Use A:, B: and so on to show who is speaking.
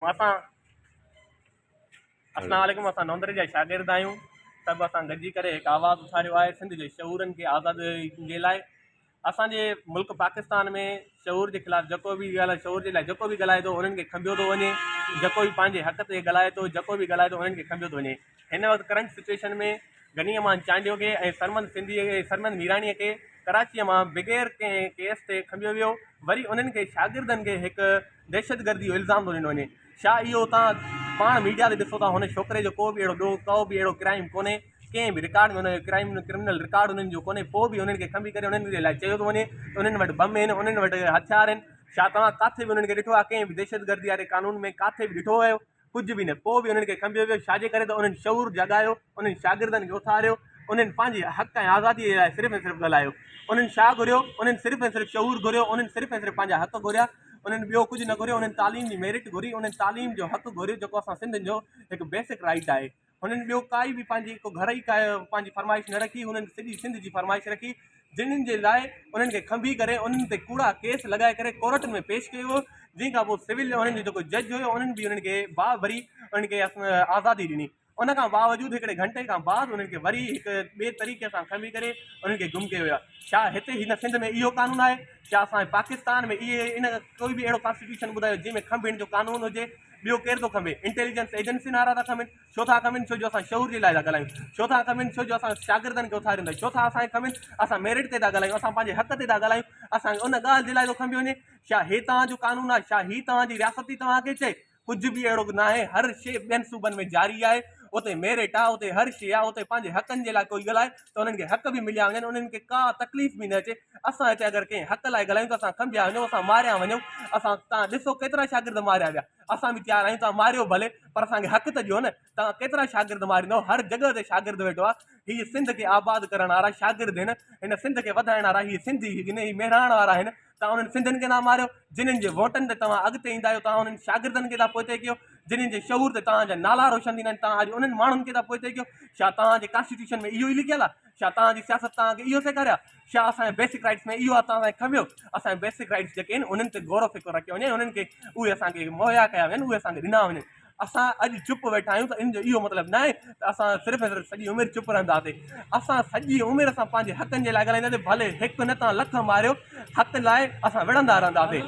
A: اسان اسلام عليڪم اسان نوندري جا شاگرد آهيون سڀ اسان گڏجي ڪري هڪ آواز اٿاريو آهي سنڌ جي شعورن کي آزاد جي لاء اسان جي ملڪ پاڪستان ۾ شعور جي خلاف جيڪو به ڳالهائي شعور جي لاء جيڪو به ڳالهائي ٿو انهن کي کنڀيو ٿو وڃي جيڪو به پنهنجي حق تي ڳالهائي ٿو جيڪو به ڳالهائي ٿو انهن کي کنڀيو ٿو وڃي هن وقت ڪرنٽ سچويشن ۾ غني امان چانڊيو کي ۽ سرمد سنڌي کي سرمد ميراڻي کي ڪراچيء مان بغير ڪنهن ڪيس تي کنڀيو ويو وري انهن کي شاگردن کي هڪ دهشتگردي جو الزام ٿو ڏنو وڃي ڇا اهو تان پاڻ ميڊيا تي ڏسو ٿا هن ڇوڪري جو ڪو به اهڙو ڏوهه ڪو به اهڙو ڪرائيم ڪونهي ڪنهن به رڪارڊ ۾ هن جو ڪرائيم ڪرمنل رڪارڊ انهن جو ڪونهي پوء به انهن کي کنڀي ڪري انهن جي لاء چيو ٿو وڃي ته انهن وٽ بم آهن انهن وٽ هٿيار آهن ڇا توهان ڪاٿي به انهن کي ڏٺو آهي ڪنهن به دهشتگردي واري قانون ۾ ڪاٿي به ڏٺو ويو ڪجهه به نه، پوء به انهن کي کنڀيو ويو، ڇاجي ڪري ته انهن شعور جاڳايو، انهن شاگردن کي اٿاريو، انهن پنهنجي حق ۽ آزاديء جي لاء صرف ۽ صرف ڳالهايو. انهن ڇا گهريو؟ انهن صرف ۽ صرف شعور گهريو، انهن صرف ۽ صرف پنهنجا حق گهريا، انهن ٻيو ڪجهه نه گهريو، انهن تعليم جي ميرٽ گهري، انهن تعليم جو حق گهريو جيڪو اسان سنڌين جو هڪ بيسڪ رائيٽ آهي. هنن ٻيو ڪائي به پنهنجي ڪو گهر ئي پنهنجي فرمائش نه رکي، هنن سڄي سنڌ جي فرمائش رکي، جنھن جي لاء انهن کي کنڀي ڪري انهن تي ڪوڙا ڪيس لڳائي ڪري ڪورٽن ۾ پيش ڪيو ويو، جنهن کان پوء سول انهن جو جيڪو جج هيو انهن به انهن کي باهه ڀري انهن کي آزادي ڏني، ان کان باوجود هڪڙي گهنٽي کان بعد انهن کي وري هڪ ٻئي طريقي سان کنڀي ڪري انهن کي گم ڪيو ويو آهي. ڇا هتي هن سنڌ ۾ اهو قانون آهي؟ ڇا اسان جي پاڪستان ۾ اهي ان ڪوئي به اهڙو ڪانسٽيٽيوشن ٻڌايو جنهن ۾ کنڀڻ جو قانون هجي؟ ٻيو ڪير ٿو کنڀي؟ انٽيليجنس ايجنسين وارا ٿا کنڀين؟ ڇو ٿا کنڀين؟ ڇو جو اسان شعور جي لاء ٿا ڳالهايون. ڇو ٿا کنڀين؟ ڇو جو اسان شاگردن کي اٿاريون ٿا. ڇو ٿا اسان کي کنڀين؟ اسان ميرٽ تي ٿا ڳالهايون. اسان پنهنجي حق تي ٿا ڳالهايون. اسان کي ان ڳالهه جي لاء ٿو کنڀيو وڃي. ڇا هي توهان جو قانون آهي؟ ڇا هي توهان جي رياست ٿي توهان کي چئي؟ ڪجهه به اهڙو ناهي. هر شيء ٻين صوبن ۾ جاري آهي. اتي ميرٽ آهي، اتي هر شيء آهي. اتي پنهنجي حقن جي لاء ڪوئي ڳالهائي ته انهن کي حق به مليا وڃن، انهن کي ڪا تڪليف به نه اچي. اسان هتي اگر ڪنهن حق لاء ڳالهايون ته اسان کنڀيا وڃون، اسان ماريا وڃون. اسان توهان ڏسو ڪيترا شاگرد ماريا ويا. اسان به تيار آهيون توهان ماريو ڀلي پر اسان کي حق ته ڏيو نه توهان ڪيترا شاگرد ماريندؤ هر جڳهه تي شاگرد ويٺو آهي هي سنڌ کي آباد ڪرڻ وارا شاگرد آهن هن سنڌ کي وڌائڻ وارا هي سنڌي هن هي مهراڻ وارا آهن توهان انهن سنڌين کي نه ماريو جنھن جي ووٽن تي توهان اڳتي ايندا آهيو توهان انهن شاگردن کي ٿا پوئتي ڪيو جنھن جي شعور تي توهان جا نالا روشن ٿيندا آهن توهان اڄ انهن ماڻهن کي ٿا پوئتي ڪيو ڇا توهان جي ڪانسٽيٽيوشن ۾ اهو ئي لکيل آهي ڇا توهان جي سياست توهان کي اهو سيکاريو آهي ڇا اسان جي بيسڪ رائٽس ۾ اهو آهي توهان کي کنڀيو اسان جي بيسڪ رائٽس جيڪي آهن انهن تي غور و فڪر رکيو وڃي انهن کي اهي اسان کي مهيا ڪيا وڃن اهي اسان کي ڏنا وڃن اسان اڄ چپ ويٺا آهيون ته ان جو اهو مطلب ناهي ته اسان صرف ۽ صرف سڄي عمر چپ رهنداسين اسان سڄي عمر اسان پنهنجي حقن جي لاء ڳالهائينداسين ڀلي هڪ نه توهان لک ماريو حق لاء اسان وڙهندا رهنداسين.